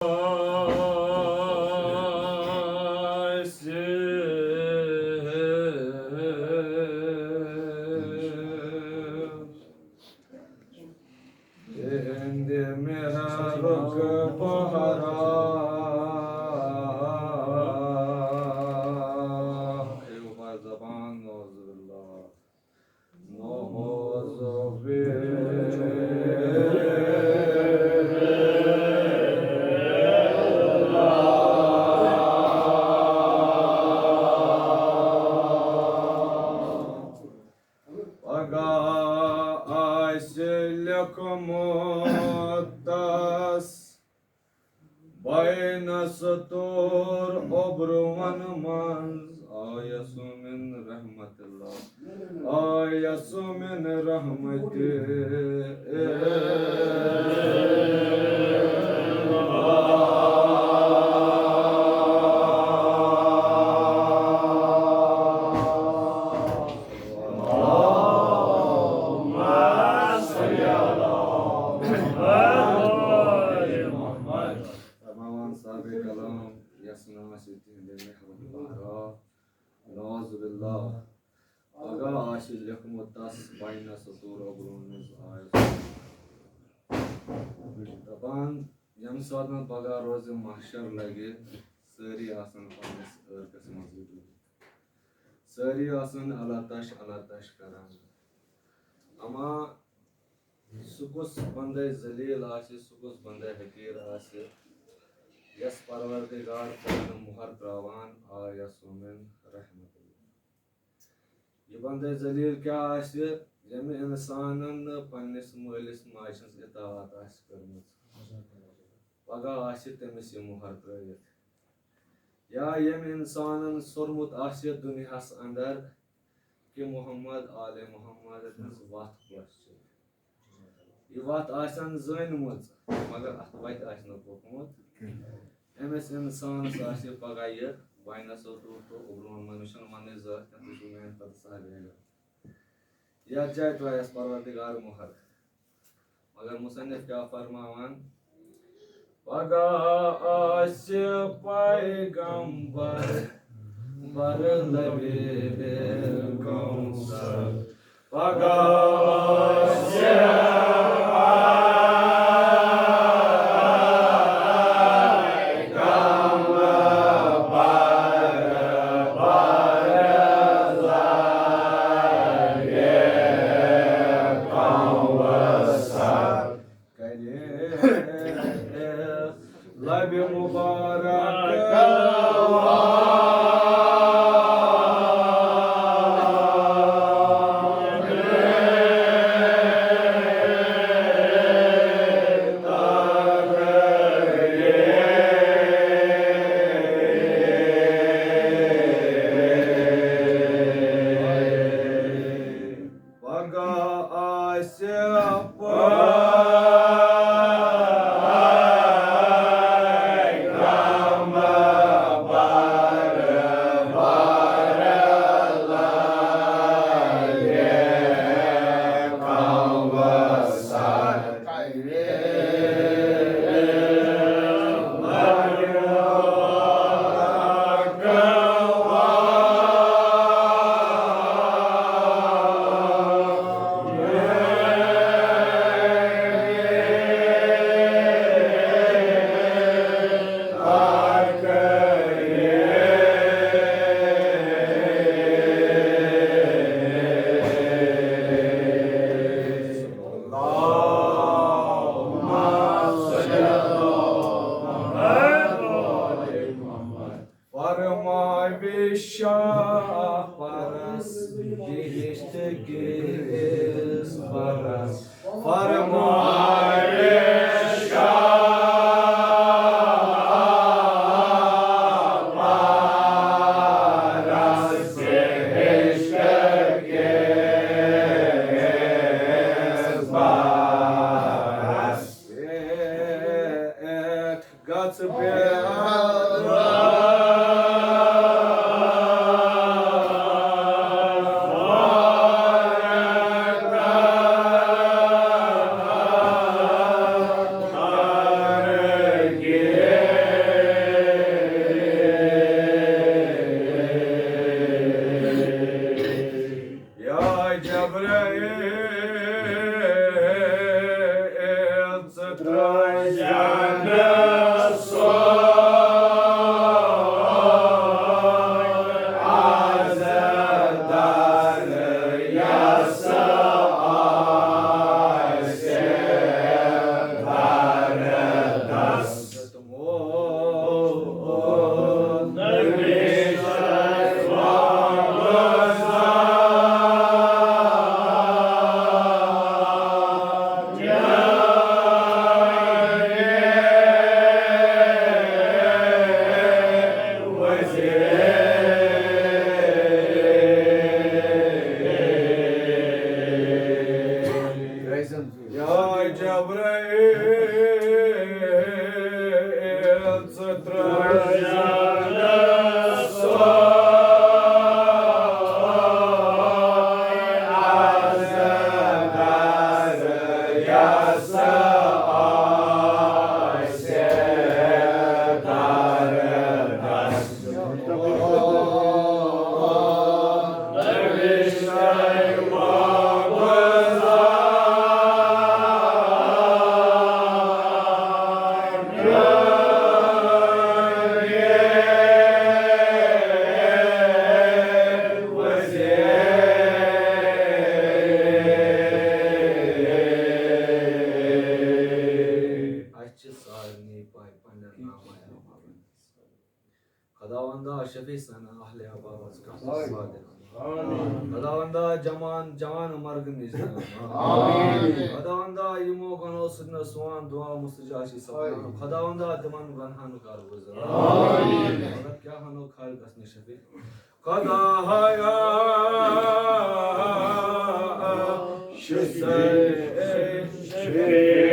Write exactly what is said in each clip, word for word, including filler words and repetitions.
آسہِ تِہنٛدِ مہرُک پہرا۔ اے اوبار زبان، نعوذ باللہ۔ نعوذ باللہ۔ پگاہ آسہِ لیوٚکھمُت تس بین سطور اوٚبرون منٛز۔ آ یسومن رحمت اللہ، آ یسومن رحمت۔ فرماوان صاحب کلام، یس ناو آسہِ تِہنٛدِ مہرُک پہرا۔ نعوذ باللہ۔ پگاہ آسہِ لیوٚکھمُت تس بین سطور اوٚبرون منٛز۔ آ یسومن۔ دپان، ییٚمہِ ساتہٕ پگاہ روزِ محشر لگہِ، سٲری آسن پننِس عٲرقس منٛز۔ سٲری آسن اللہ تش، اللہ تش کران۔ اما سُہ کُس بندے ذلیل آسہِ، سُہ کُس بندے حقیٖر آسہِ، یس پروردگار پنُن مُہر تراوان آ یسومن رحمت اللہ۔ یہِ بندے ذلیل کیٛاہ آسہِ، ییٚمہِ انسانن نہٕ پننِس مٲلِس ماجہِ ہٕنٛز اطاعت آسہِ کٔرمٕژ، پگاہ آسہِ تٔمِس یہِ مُہر ترٲوِتھ۔ یا ییٚمۍ انسانن سوٚرمُت آسہِ یتھ دُنیاہس اندر کہِ محمد آل محمد ہٕنٛز وتھ کۄس چھِ، یہِ وتھ آسن زٲنمٕژ، مگر اتھ وتہِ آسہِ نہٕ پوٚکمُت۔ أمِس انسانس آسہِ پگاہ یہِ بینس اوٚبرون منٛز، یہِ چھُنہٕ وننٕچ ضروٗرت کینٛہہ، تُہۍ چھِو میانہِ پتہٕ سہل۔ یتھ جایہِ ترٛایس پروردگار مُہر۔ مگر مصنف کیٛاہ فرماوان؟ پگاہ آسہِ پیغمبر بر لبِ کوثر۔ پگاہ آسہِ لبِ مبارک۔ پگاہ آسہِ فرماوِ شاہ پرس بہشت کِس برس۔ فرماوِ شاہ پرس بہشت کِس برس۔ گژھ بیٚہہ۔ اَسہِ چھِ سارنٕے پَے پنٛنٮ۪ن ناوَن ہٕنٛز۔ خداوندا، شفیع سانٮ۪ن اہل احبابس گژھ آمین۔ صادق۔ آمین۔ خداوندا، جوان، جوان مرگن نِش دِنہٕ۔ آمین۔ خداوندا، یِمو گۄنہو سۭتۍ نہٕ سون دعا مستجاب چھِ سپدان۔ آمین۔ خداوندا، تِمن گۄنہن کر بُزر۔ آمین۔ مگر کیٛاہ وَنو خالقس نِش شفیع؟ خدایا، شفیع، شفیع۔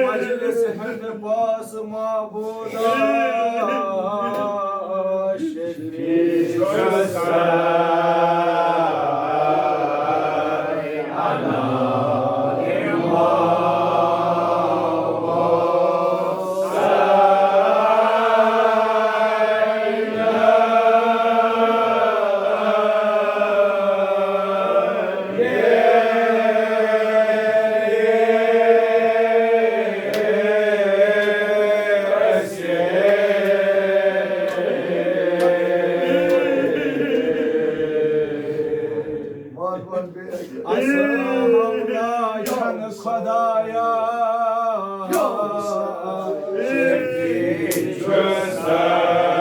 مجلس ہند پاس معبودا، شفیع۔ اصل مولا چھن خدایا، شفیع چھُ سارنٕے۔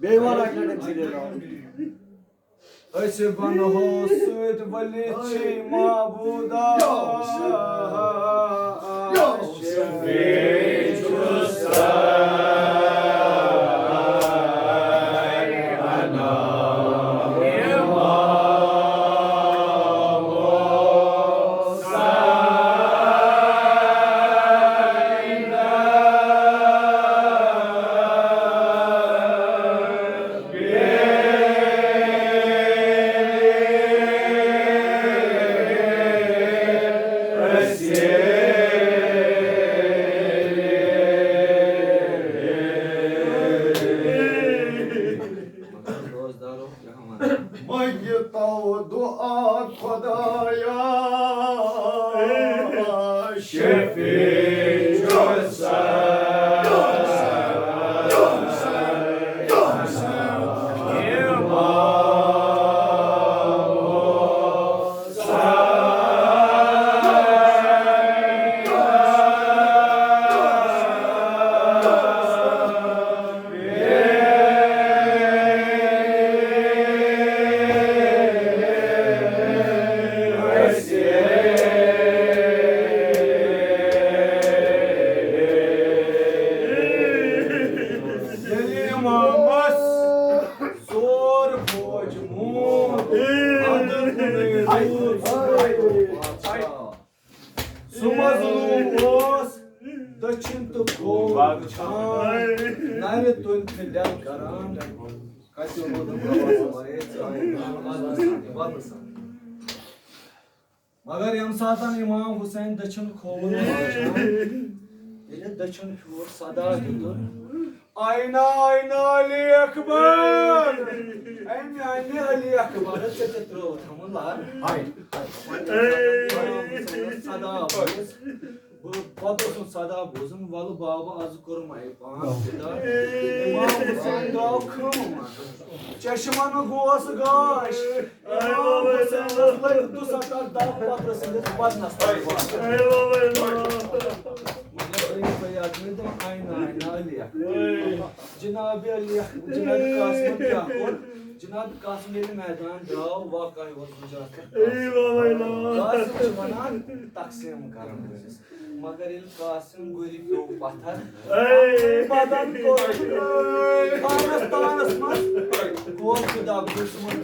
بیٚیہِ وَن اَکہِ لَٹہِ أمۍ سٕنٛدِ ناوٕ۔ أسۍ بنہو سۭتۍ ؤلِتھ چھی معبودا۔ چھان، نرِ تُلۍ تہٕ ڈٮ۪ل کران۔ کتہِ ووٚنُتھ بابا صٲبن؟ اے ژٕ آیے ودنہٕ سان، ودنہٕ سان۔ مگر ییٚمہِ ساتہٕ امام حسین دٔچھُن کھووُر وٕچھان، ییٚلہِ دٔچھُن پھیوٗر صدا دیُتُن، آینا، آینا علی اکبر، اے میانہِ علی اکبر، ژےٚ تہِ ترٛووُتھ ہمہٕ لار۔ ہاے، ہاے۔ صدا بوٗز۔ بہٕ پتہٕ اوسُم صدا بوزان، ولہٕ بابا، از کوٚرمے پان فدا۔ امام حسین درٛاو خۭمہٕ منٛز۔ چشمن گوس گاش۔ امام حسینس لٔگۍ دُسَتتھ دب پتہٕ سٕنٛدِس بدنس تل واش۔ مگر أمۍ کوٚر یاد، مےٚ دوٚپ، آینا، آینا علی اکبر۔ جناب علی اکبر، جناب قاسمن کیٛاہ کوٚر؟ جناب قاسم ییٚلہِ میدان درٛاو، واقعہ اوس گُجرات۔ قاسم چھُ ونان، تقسیٖم کرن وٲلِس۔ مگر ییٚلہِ قاسم گُرِ پیوٚو پتھر، اے۔ بدن کوٚر تانس تانس منٛز، گوس فدا گُرۍ سُمن۔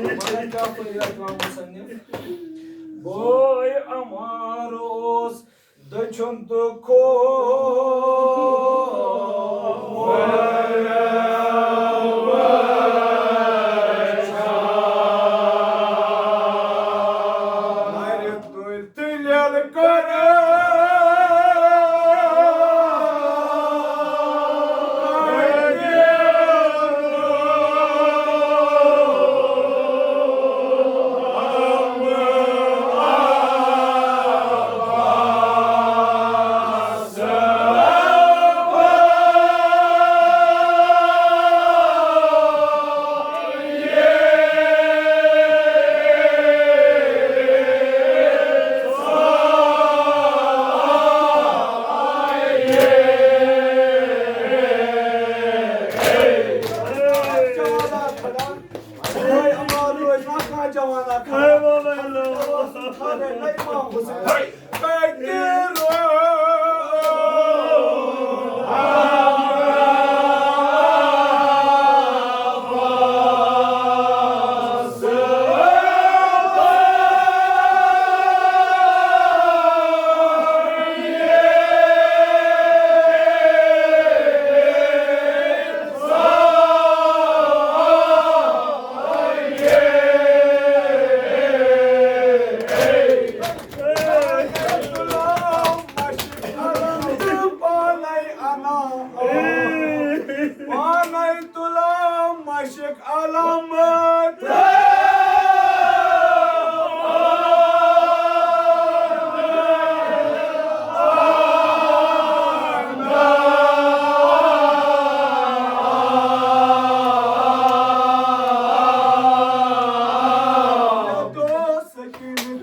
مگر کیٛاہ کوٚر یہِ اکرام مصنف؟ بوے عمار اوس دٔچھُن تہٕ کھووُر۔ نرِ تُلۍ تہٕ لٮ۪ل کٔرٕن۔ پانے تُلان مشک علامت۔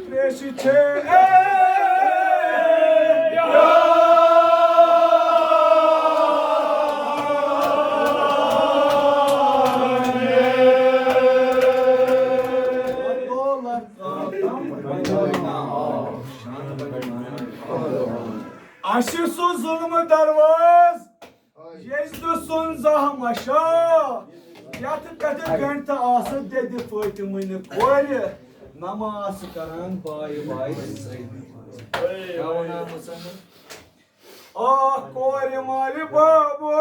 تریشہِ چھے اے یار۔ اَسہِ چھُ سُہ ظُلمہٕ دروازٕ۔ ییٚلہِ تہِ سُن زاہ مشا، یتھ پٮ۪ٹھ گنٹہٕ آسہٕ دٮ۪دِ فٲطمٕنہِ کورِ نماز کران بایہِ بایہِ سۭتۍ۔ کیٛاہ ونان مُصنف؟ آ کورِ مالہِ بابو،